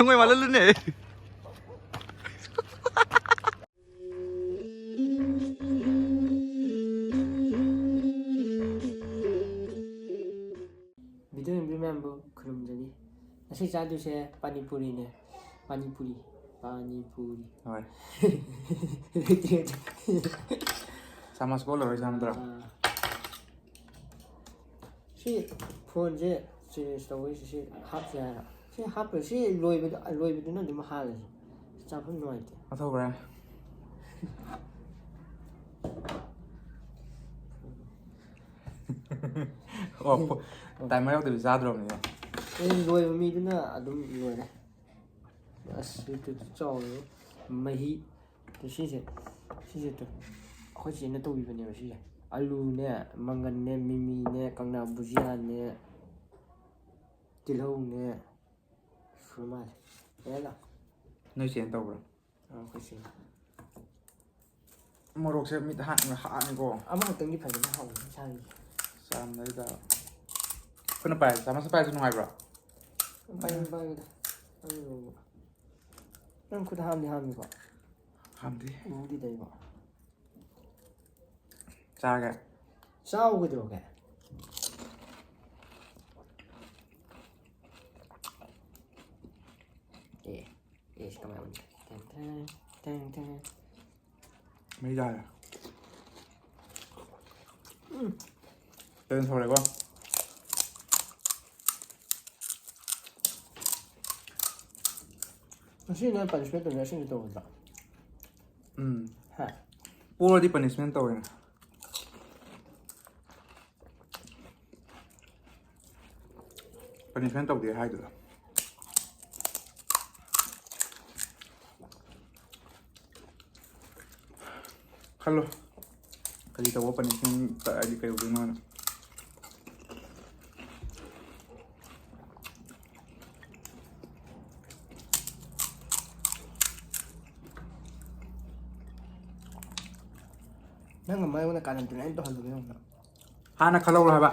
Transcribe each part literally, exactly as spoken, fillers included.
ꯊꯪꯉꯣꯏ ꯋꯥꯠꯍꯜꯂꯨꯅꯦ꯫ Video ꯌꯦꯡꯕꯤꯌꯨ ꯃꯌꯥꯝꯕꯨ ꯈꯨꯔꯨꯝꯖꯔꯤ꯫ ꯉꯁꯤ ꯆꯥꯗꯣꯏꯁꯦ ꯄꯥꯅꯤꯄꯨꯔꯤꯅꯦ꯫ ꯄꯥꯅꯤꯄꯨꯔꯤ꯫ ꯄꯥꯅꯤꯄꯨꯔꯤ꯫ ꯍꯣꯏ꯫ ꯆꯥꯃꯁ ꯀꯣꯠꯂꯔꯣꯏ ꯆꯥꯝꯗ꯭ꯔꯥ? ꯑꯥ꯫ ꯁꯤ ꯐꯣꯟꯁꯦ ꯆꯦꯟꯖ ꯇꯧꯕꯩꯁꯦ ꯁꯤ ꯍꯥꯞꯁꯦ ꯍꯥꯏꯔ꯫ ꯁꯤ ꯍꯥꯞꯄ ꯁꯤ ꯂꯣꯏꯕꯗ ꯂꯣꯏꯕꯗꯨꯅ ꯑꯗꯨꯝ ꯍꯥꯜꯂꯁꯦ꯫ ꯆꯥꯐꯝ ꯅꯨꯡꯉꯥꯏꯇꯦ꯫ ꯂꯧꯊꯣꯛꯈ꯭ꯔꯦ꯫ ꯑꯣ, ꯐꯣ-, ꯇꯥꯏꯃꯔ ꯌꯥꯎꯗꯕꯤ ꯆꯥꯗ꯭ꯔꯣꯕꯅꯤꯅꯦ꯫ ꯑꯩ ꯂꯣꯏꯕ ꯃꯤꯗꯨꯅ ꯑꯗꯨꯝ ꯂꯣꯏꯔꯦ꯫ ꯑꯁ, ꯁꯤ ꯆꯥꯎꯔꯦ꯫ ꯃꯍꯤ꯫ ꯑꯗꯨ ꯁꯤꯁꯦ, ꯁꯤꯁꯦ ꯇꯨ, ꯑꯩꯈꯣꯏ ꯆꯦꯅ ꯇꯧꯕꯤꯕꯅꯦꯕ ꯁꯤꯁꯦ꯫ ꯑꯂꯨꯅꯦ, ꯃꯪꯒꯟꯅꯦ, ꯃꯤꯃꯤꯅꯦ, ꯀꯪꯂꯥ ꯕꯨꯖꯤꯌꯥꯅꯦ, ꯇꯤꯜꯍꯧꯅꯦ, ꯁꯨꯔ ꯃꯥꯜꯂꯦ꯫ ꯌꯥꯏꯂꯣ? ꯅꯣꯏ ꯆꯦꯅ ꯇꯧꯕ꯭ꯔꯣ? ꯑꯥ, ꯑꯩꯈꯣꯏ ꯆꯦꯅ꯫ ꯃꯣꯔꯣꯛꯁꯦ ꯃꯤꯠ ꯍꯥꯠꯅ ꯍꯥꯠꯅꯤꯀꯣ꯫ ꯑꯃꯈꯛꯇꯪꯗꯤ ꯐꯖꯅ ꯍꯥꯎꯕꯅꯤ ꯁꯥꯔꯤꯁꯦ꯫ ꯆꯥꯝꯗꯩꯗ꯫ ꯈꯨꯠꯅ ꯄꯥꯏ-, ꯆꯥꯃꯁꯅ ꯄꯥꯏꯔꯁꯨ ꯅꯨꯡꯉꯥꯏꯕ꯭ꯔꯣ? ꯄꯥꯏꯌꯨ, ꯄꯥꯏꯌꯨꯗ꯫ ꯅꯪ ꯂꯧꯕ꯫ ꯅꯪ ꯈꯨꯠ ꯍꯥꯝꯗꯤ ꯍꯥꯝꯃꯤꯀꯣ? ꯍꯥꯝꯗꯦ꯫ ꯎꯗꯤ ꯇꯩꯀꯣ? ꯆꯥꯔꯒꯦ꯫ ꯆꯥꯎ ꯀꯩꯗꯧꯔꯒꯦ? ꯑꯦ, ꯑꯦ, ꯁꯤ ꯀꯃꯥꯏꯅ ꯎꯅꯤ? ꯇꯦꯡ ꯇꯦꯡ, ꯇꯦꯡ ꯇꯦꯡ꯫ ꯃꯩ ꯇꯥꯔꯦ꯫ ꯎꯝ꯫ ꯀꯩꯅꯣ ꯁꯧꯔꯦꯀꯣ? ꯉꯁꯤ ꯅꯣꯏ ꯄꯅꯤꯁꯃꯦꯟ ꯇꯧꯅꯤ, ꯑꯁꯦꯡꯕ ꯇꯧꯒꯗ꯭ꯔꯥ? ꯎꯝ꯫ ꯍꯥ? ꯄꯣꯔꯗꯤ ꯄꯅꯤꯁꯃꯦꯟ ꯇꯧꯋꯦꯅ꯫ ꯄꯅꯤꯁꯃꯦꯟ ꯇꯧꯗꯦ ꯍꯥꯏꯗꯨꯗ꯫ ꯈꯜꯂꯣ꯫ ꯀꯔꯤ ꯇꯧꯕ ꯄꯅꯤꯁꯃꯦꯟ ꯀꯛꯑꯗꯤ ꯀꯩꯗꯧꯗꯣꯏꯅꯣꯅ꯫ ꯅꯪ ꯑꯃ ꯑꯩꯉꯣꯟꯗ ꯀꯥꯔꯟ ꯇꯨꯔꯟ ꯇꯧꯍꯜꯂꯨꯒꯦ ꯅꯪ꯫ ꯍꯥꯟꯅ ꯈꯜꯍꯧꯔꯣ ꯍꯥꯏꯕ꯫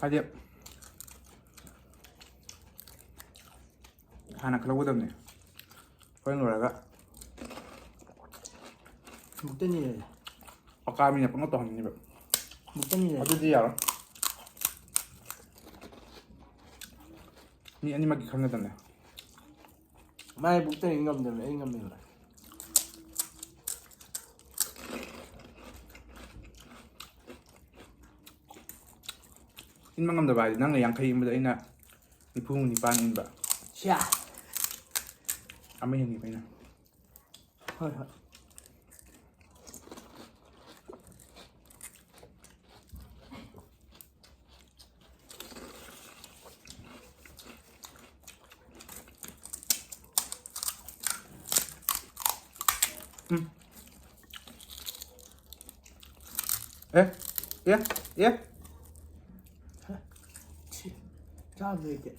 ꯍꯥꯏꯗꯤ ꯍꯥꯟꯅ ꯈꯜꯍꯧꯒꯗꯕꯅꯦ꯫ ꯍꯣꯔꯦꯟ ꯂꯣꯏꯔꯒ ꯃꯨꯛꯇꯅꯤ ꯂꯩꯔꯦ꯫ ꯄꯀꯥ ꯃꯤꯅ ꯄꯪꯇꯧ ꯇꯧꯍꯟꯅꯤꯕ꯫ ꯃꯨꯛꯇꯅꯤ ꯂꯩꯔꯦ꯫ ꯑꯗꯨꯗꯤ ꯌꯥꯔꯣꯏ꯫ ꯃꯤ ꯑꯅꯤꯃꯛꯀꯤ ꯈꯟꯒꯗꯕꯅꯦ꯫ ꯃꯥꯏ ꯃꯨꯛꯇꯅꯤ ꯉꯝꯗꯕꯅꯦ, ꯑꯩ ꯉꯝꯃꯦꯕ꯫ ꯏꯟꯕ ꯉꯝꯗꯕ ꯍꯥꯏꯗꯤ ꯅꯪꯅ ꯌꯥꯡꯈꯩ ꯏꯟꯕꯗ ꯑꯩꯅ ꯅꯤꯐꯨ ꯅꯤꯄꯥꯟ ꯏꯟꯕ꯫ ꯁꯤꯌꯥ꯫ ꯑꯃ ꯍꯦꯟꯈꯤꯕ ꯑꯩꯅ꯫ ꯍꯣꯏ, ꯍꯣꯏ꯫ ꯎꯝ꯫ ꯑꯦ, ꯑꯦ, ꯑꯦ꯫ ꯁꯤ ꯆꯥꯕ ꯂꯩꯇꯦ꯫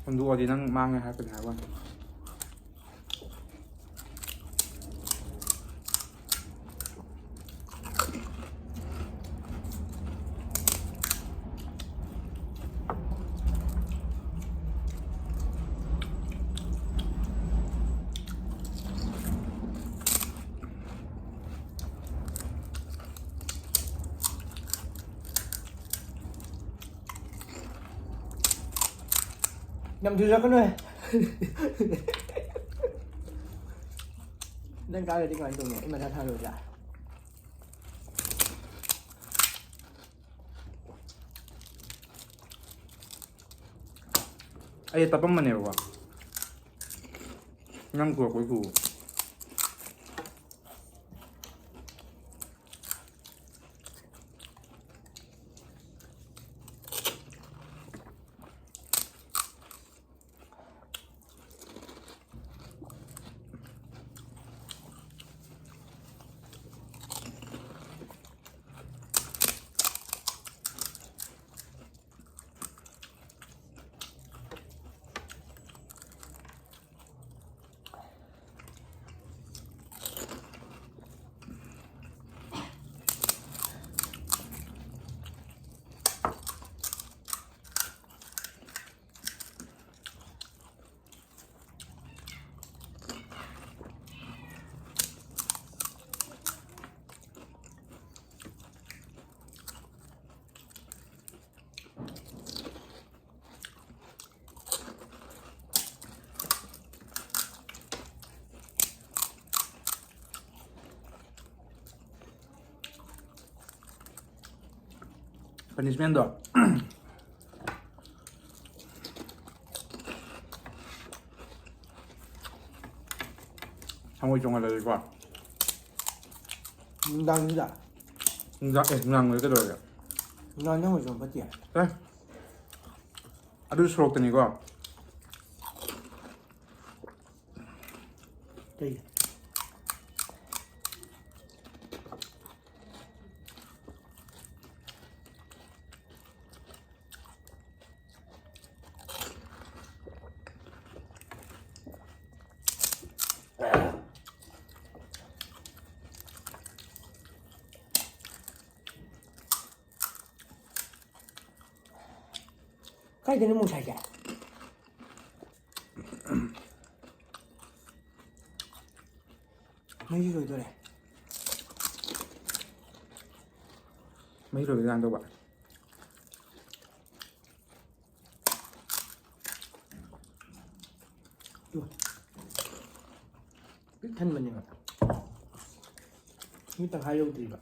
ꯍꯨꯟꯗꯣꯛꯑꯗꯤ ꯅꯪ ꯃꯥꯡꯉꯦ ꯍꯥꯏꯔꯛꯀꯅꯤ ꯍꯥꯏꯕ ꯋꯥꯅꯤ꯫ ꯌꯥꯝ ꯊꯨꯖꯔꯛꯀꯅꯨꯍꯦ꯫ ꯅꯪ ꯀꯥꯔꯗꯤ ꯀꯃꯥꯏꯅ ꯇꯧꯅꯤ? ꯑꯩ ꯃꯊꯥ ꯁꯥꯔꯣꯏꯗ꯭ꯔꯥ? ꯑꯩ ꯇꯞꯄꯝꯕꯅꯦꯕꯀꯣ, ꯅꯪ ꯄꯨꯔꯛꯄꯩ ꯄꯨꯕ꯫ ꯄꯅꯤꯁꯃꯦꯟꯗꯣ꯫ ꯍꯪꯉꯣꯏ ꯆꯣꯡꯍꯜꯂꯁꯤꯀꯣ꯫ ꯅꯨꯡꯗꯥꯡꯁꯤꯗ꯫ ꯅꯨꯡꯗꯥꯡ, ꯑꯦ, ꯅꯨꯡꯗꯥꯡ ꯑꯣꯏꯔ ꯀꯩꯗꯧꯔꯒꯦ? ꯅꯨꯡꯗꯥꯡ ꯅꯪ ꯑꯣꯏꯔꯁꯨ ꯐꯠꯇꯦ꯫ ꯑꯦ, ꯑꯗꯨ ꯁꯣꯔꯣꯛꯇꯅꯤꯀꯣ꯫ ꯀꯩ? ꯀꯥꯏꯗꯅꯣ ꯃꯣꯡꯁꯥꯏꯁꯦ? ꯃꯩꯁꯨ ꯂꯣꯏꯗꯣꯔꯦ꯫ ꯃꯩ ꯂꯣꯏꯕꯗꯤ ꯀꯃꯥꯏꯅ ꯇꯧꯕ? ꯇꯨ꯫ ꯄꯤꯛ ꯊꯟꯕꯅꯦꯕ꯫ ꯃꯤ ꯇꯪꯈꯥꯏ ꯌꯧꯗ꯭ꯔꯤꯕ꯫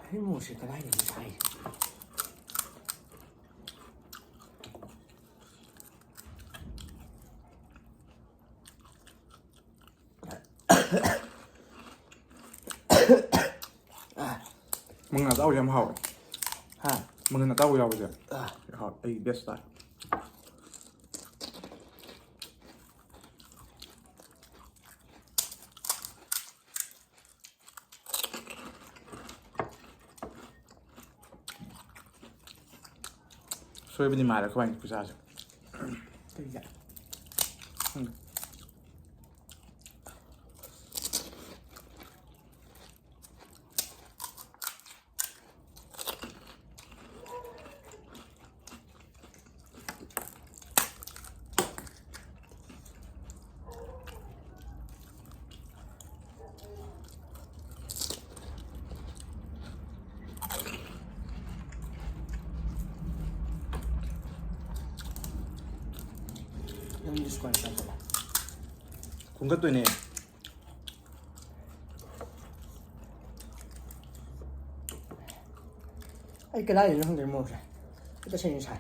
ꯍꯩ ꯃꯣꯔꯣꯛꯁꯦ ꯀꯗꯥꯏꯗꯒꯤ ꯆꯥꯏ? ꯃꯪꯒꯟ ꯑꯇꯥꯎꯕꯁꯦ ꯌꯥꯝ ꯍꯥꯎꯋꯦ꯫ ꯍꯥ? ꯃꯪꯒꯟ ꯑꯇꯥꯎꯕ ꯌꯥꯎꯕꯁꯦ꯫ ꯑꯥ꯫ ꯍꯥꯎ-, ꯑꯩ best ꯇꯥꯏ꯫ ꯁꯣꯏꯕꯗꯤ ꯃꯥꯜꯂꯦ ꯑꯩꯈꯣꯏ ꯈꯨꯆꯥꯁꯦ꯫ ꯀꯩꯒꯤ? ꯈꯪꯗꯦ꯫ ꯈꯨꯝꯒꯠꯇꯣꯏꯅꯦ꯫ ꯑꯩ ꯀꯗꯥꯏꯗꯩꯅꯣ ꯈꯪꯗ꯭ꯔꯦ ꯃꯣꯔꯣꯛꯁꯦ꯫ ꯑꯩ ꯇꯁꯦꯡꯅ ꯁꯥꯏ꯫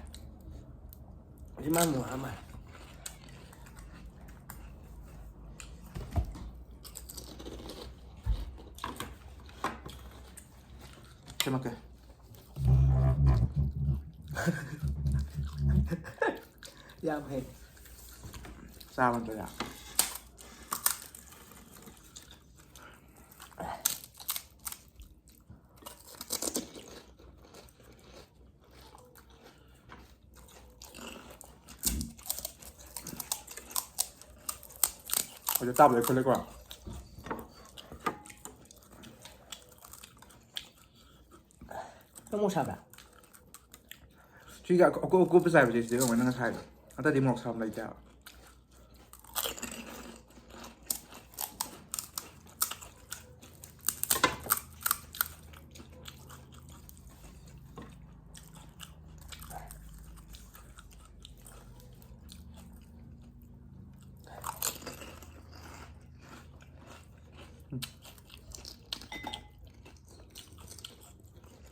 ꯍꯧꯖꯤꯛ ꯃꯥ ꯃꯣꯔꯣꯛ ꯍꯥꯞꯄ ꯃꯥꯜꯂꯦ꯫ ꯁꯦꯝꯃꯛꯀꯦ꯫ ꯌꯥꯝ ꯍꯩ꯫ ꯆꯥꯕ ꯑꯝꯇ ꯌꯥ꯫ ꯍꯧꯖꯤꯛ ꯆꯥꯕ ꯂꯣꯏ ꯈꯨꯠꯂꯦꯀꯣ꯫ ꯅꯪ ꯃꯣꯔꯣꯛ ꯁꯥꯕ꯭ꯔꯥ? ꯁꯤꯒꯤ ꯑꯀꯨ-, ꯑꯀꯨꯞ ꯑꯀꯨꯞꯄ ꯆꯥꯏꯕꯁꯦ ꯁꯤꯗꯩ ꯀꯃꯥꯏꯅ ꯉꯁꯥꯏꯗꯣ꯫ ꯍꯟꯗꯛꯇꯤ ꯃꯣꯔꯣꯛ ꯁꯥꯕ ꯂꯩꯇꯦ ꯍꯥꯏꯕ꯫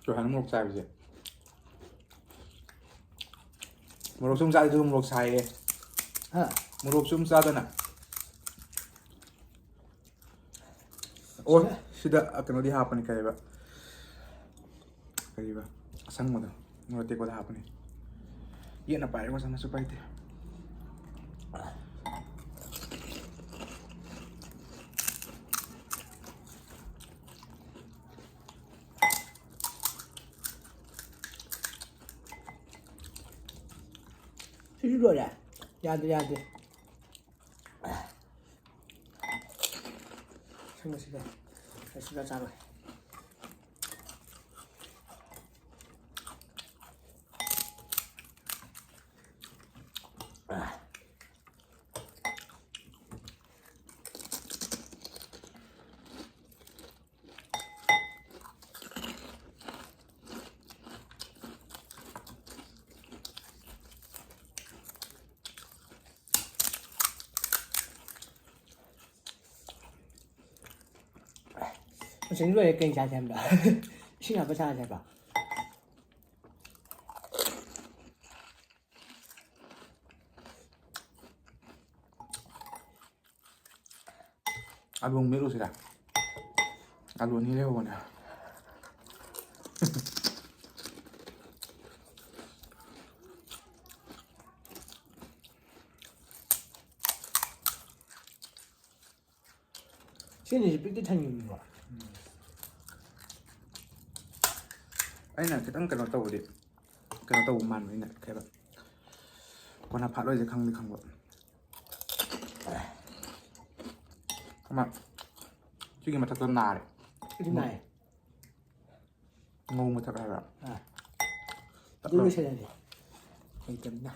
ꯁꯨꯍꯥꯟ ꯃꯣꯔꯣꯛ ꯆꯥꯏꯕꯁꯦ꯫ ꯃꯣꯔꯣꯛꯁꯨ ꯑꯗꯨꯝ ꯆꯥꯏ, ꯑꯗꯨꯒ ꯃꯣꯔꯣꯛ ꯁꯥꯏꯌꯦ꯫ ꯍꯥ? ꯃꯣꯔꯣꯛꯁꯨ ꯑꯗꯨꯝ ꯆꯥꯗꯅ꯫ ꯑꯣ, ꯁꯤꯗ ꯀꯩꯅꯣꯗꯤ ꯍꯥꯞꯄꯅꯤ, ꯀꯩꯕ, ꯀꯩꯕ, ꯑꯁꯪꯕꯗꯣ, ꯃꯣꯔꯣꯛ ꯑꯇꯦꯛꯄꯗ ꯍꯥꯞꯄꯅꯤ꯫ ꯌꯦꯠꯅ ꯄꯥꯏꯔꯒ ꯆꯥꯃꯁꯁꯨ ꯄꯥꯏꯗꯦ꯫ ꯁꯤꯁꯨ ꯂꯣꯏꯔꯦ꯫ ꯌꯥꯗꯦ, ꯌꯥꯗꯦ꯫ ꯁꯪꯕꯁꯤꯗ ꯑꯩ ꯁꯨꯡꯆꯥ ꯆꯥꯔꯣꯏ꯫ ꯀꯣꯏꯁꯟ ꯂꯣꯏꯔꯦ, ꯀꯩ ꯆꯥꯁꯦ ꯍꯥꯏꯕꯅꯣ? ꯏꯁꯤꯡ ꯍꯥꯞꯄ ꯆꯥꯁꯦ ꯍꯥꯏꯕ꯭ꯔꯣ? ꯑꯂꯨ ꯑꯃ ꯃꯦꯠꯂꯨꯁꯤꯔꯥ? ꯑꯂꯨ ꯑꯅꯤ ꯂꯩꯍꯧꯕꯅꯦ꯫ ꯁꯤꯅꯤꯁꯦ ꯄꯤꯛꯇꯤ ꯊꯟꯈꯤꯕꯅꯤꯀꯣ꯫ ꯑꯩꯅ ꯈꯤꯇꯪ ꯀꯩꯅꯣ ꯇꯧꯕꯗꯤ, ꯀꯩꯅꯣ ꯇꯧꯕ ꯃꯥꯟꯕ, ꯑꯩꯅ ꯀꯩ ꯍꯥꯏꯕ, ꯀꯣꯟꯅ ꯐꯥꯠꯂꯣꯏꯁꯦ ꯈꯪꯗꯤ ꯈꯪꯕ꯫ ꯑꯃ, ꯁꯤꯒꯤ ꯃꯊꯛꯇ ꯅꯥꯔꯦ꯫ ꯑꯩꯗꯤ ꯅꯥꯏ꯫ ꯉꯧ ꯃꯊꯛ ꯍꯥꯏꯕ꯫ ꯑꯥ꯫ ꯇꯠꯂꯣ꯫ ꯑꯗꯨ ꯂꯣꯏꯁꯤꯜꯂꯁꯦ꯫ ꯍꯩꯇꯕꯅꯤꯅ꯫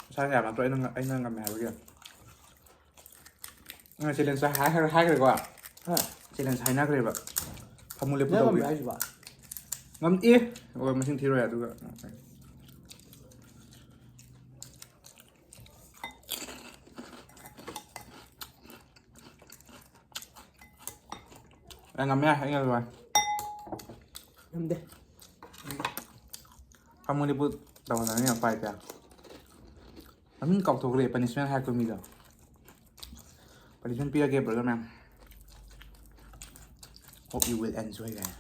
ꯃꯁꯥꯅ ꯌꯥꯕ ꯅꯠꯇ꯭ꯔꯣ? ꯑꯩꯅ ꯉ-, ꯑꯩꯅ ꯉꯝꯃꯦ ꯍꯥꯏꯕꯒꯤ꯫ ꯅꯪ challenge ꯍꯥꯏꯈ꯭ꯔ-, ꯍꯥꯏꯈ꯭ꯔꯦꯀꯣ? ꯍꯥ? Challenge ꯍꯥꯏꯅꯈ꯭ꯔꯦꯕ꯫ ꯐꯃꯨ ꯂꯦꯞꯄꯨ ꯅꯪ ꯇꯧꯕꯤ꯫ ꯉꯝꯕ꯭ꯔꯥ ꯍꯥꯏꯁꯤꯕꯣ? ꯉꯝ-, ꯑꯦ! ꯑꯣ, ꯃꯁꯤꯡ ꯊꯤꯔꯣꯏ ꯑꯗꯨꯒ꯫ ꯑꯩ ꯉꯝꯃꯦ, ꯑꯩ ꯉꯝꯃꯦ꯫ ꯉꯝꯗꯦ꯫ ꯐꯃꯨ ꯂꯦꯞꯄꯨ ꯇꯧꯍꯜꯂꯅꯤ, ꯎꯄꯥꯏ ꯂꯩꯇꯦ꯫ ꯃꯃꯤꯡ ꯀꯥꯎꯊꯣꯛꯈ꯭ꯔꯦ, punishment ꯍꯥꯏꯔꯛꯄ ꯃꯤꯗꯣ꯫ Punishment ꯄꯤꯔꯒꯦ, brother ꯃꯌꯥꯝ꯫ Hope you will enjoy ꯀꯥꯏꯅ꯫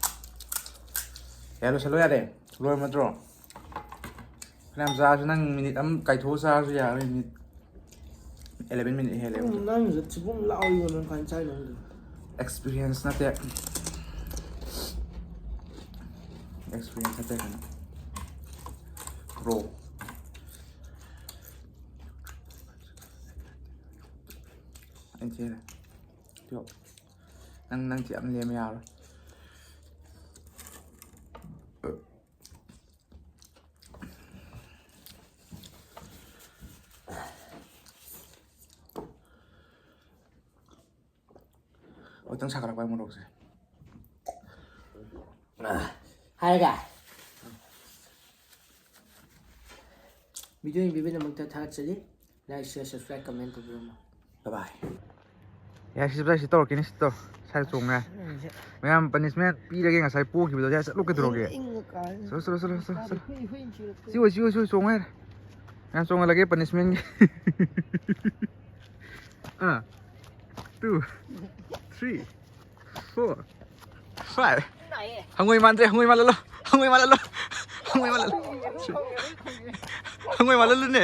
ꯌꯥꯔꯦ, ꯂꯣꯏꯁꯜꯂꯣ, ꯌꯥꯔꯦ꯫ ꯂꯣꯏꯔꯕ ꯅꯠꯇ꯭ꯔꯣ? ꯐꯅꯌꯥꯝ ꯆꯥꯔꯁꯨ ꯅꯪ ꯃꯤꯅꯤꯠ ꯑꯃ ꯀꯥꯏꯊꯣꯛꯑ ꯆꯥꯔꯁꯨ ꯌꯥꯔꯦ, ꯃꯤꯅꯤꯠ eleven minute ꯍꯦꯜꯂꯦ꯫ ꯎꯝ, ꯅꯪꯁꯨ ꯊꯤꯕꯣꯡ ꯂꯥꯎꯏꯕꯣ, ꯅꯪ ꯀꯃꯥꯏꯅ ꯆꯥꯏꯅꯣ ꯈꯪꯗꯦ꯫ Experience ꯅꯠꯇꯦ꯫ Experience ꯅꯠꯇꯦ ꯀꯩꯅꯣ꯫ Pro꯫ ꯑꯩ ꯊꯤꯔꯦ꯫ ꯇꯤꯌꯣ꯫ ꯅꯪ, ꯅꯪ ꯊꯤ ꯌꯥꯝ ꯂꯦꯝꯃꯦ, ꯌꯥꯔꯣꯏ꯫ ꯈꯤꯇꯪ ꯁꯥꯒꯠꯂꯛꯄ ꯃꯣꯔꯣꯛꯁꯦ꯫ ꯍꯥꯏꯔꯒ, video ꯌꯦꯡꯕꯤꯕꯒꯤꯗꯃꯛꯇ ꯊꯥꯒꯠꯆꯔꯤ꯫ Like, share, subscribe, comment ꯇꯧꯕꯤꯔꯝꯃꯣ꯫ Bye bye꯫ ꯌꯥꯏ, ꯁꯤ ꯁꯤ ꯇꯧꯔꯛꯀꯦꯅꯦ, ꯁꯤ ꯇꯧ꯫ ꯁ꯭ꯋꯥꯏꯗ ꯆꯣꯡꯉꯦ꯫ ꯃꯌꯥꯝ ꯄꯅꯤꯁꯃꯦꯟ ꯄꯤꯔꯒꯦ, ꯉꯁꯥꯏ ꯄꯣꯈꯤꯕꯗꯣ꯫ ꯌꯥꯏ, ꯆꯠꯂꯨ ꯀꯩꯗꯧꯔꯒꯦ? ꯏꯪ-, ꯏꯪꯉꯀꯥꯟ꯫ ꯆꯠꯂꯣ, ꯆꯠꯂꯣ, ꯆꯠꯂꯣ, ꯆꯠꯂꯣ, ꯆꯠꯂꯣ꯫ ꯍꯨꯏ, ꯍꯨꯏ ꯆꯤꯛꯂꯛꯇꯅ꯫ ꯁꯤ ꯑꯣꯏ, ꯁꯤ ꯑꯣꯏ, ꯁꯤ ꯑꯣꯏ, ꯆꯣꯡꯉꯦ꯫ ꯃꯌꯥꯝ ꯆꯣꯡꯍꯜꯂꯒꯦ ꯄꯅꯤꯁꯃꯦꯟꯒꯤ꯫ ꯑꯥ, two, three, four, five꯫ ꯍꯪꯉꯣꯏ ꯃꯥꯟꯗ꯭ꯔꯦ, ꯍꯪꯉꯣꯏ ꯃꯥꯜꯍꯜꯂꯣ, ꯍꯪꯉꯣꯏ ꯃꯥꯜꯍꯜꯂꯣ, ꯍꯪꯉꯣꯏ ꯃꯥꯜꯍꯜꯂꯣ꯫ ꯍꯪꯉꯣꯏ ꯃꯥꯜꯍꯜꯂꯨꯅꯦ꯫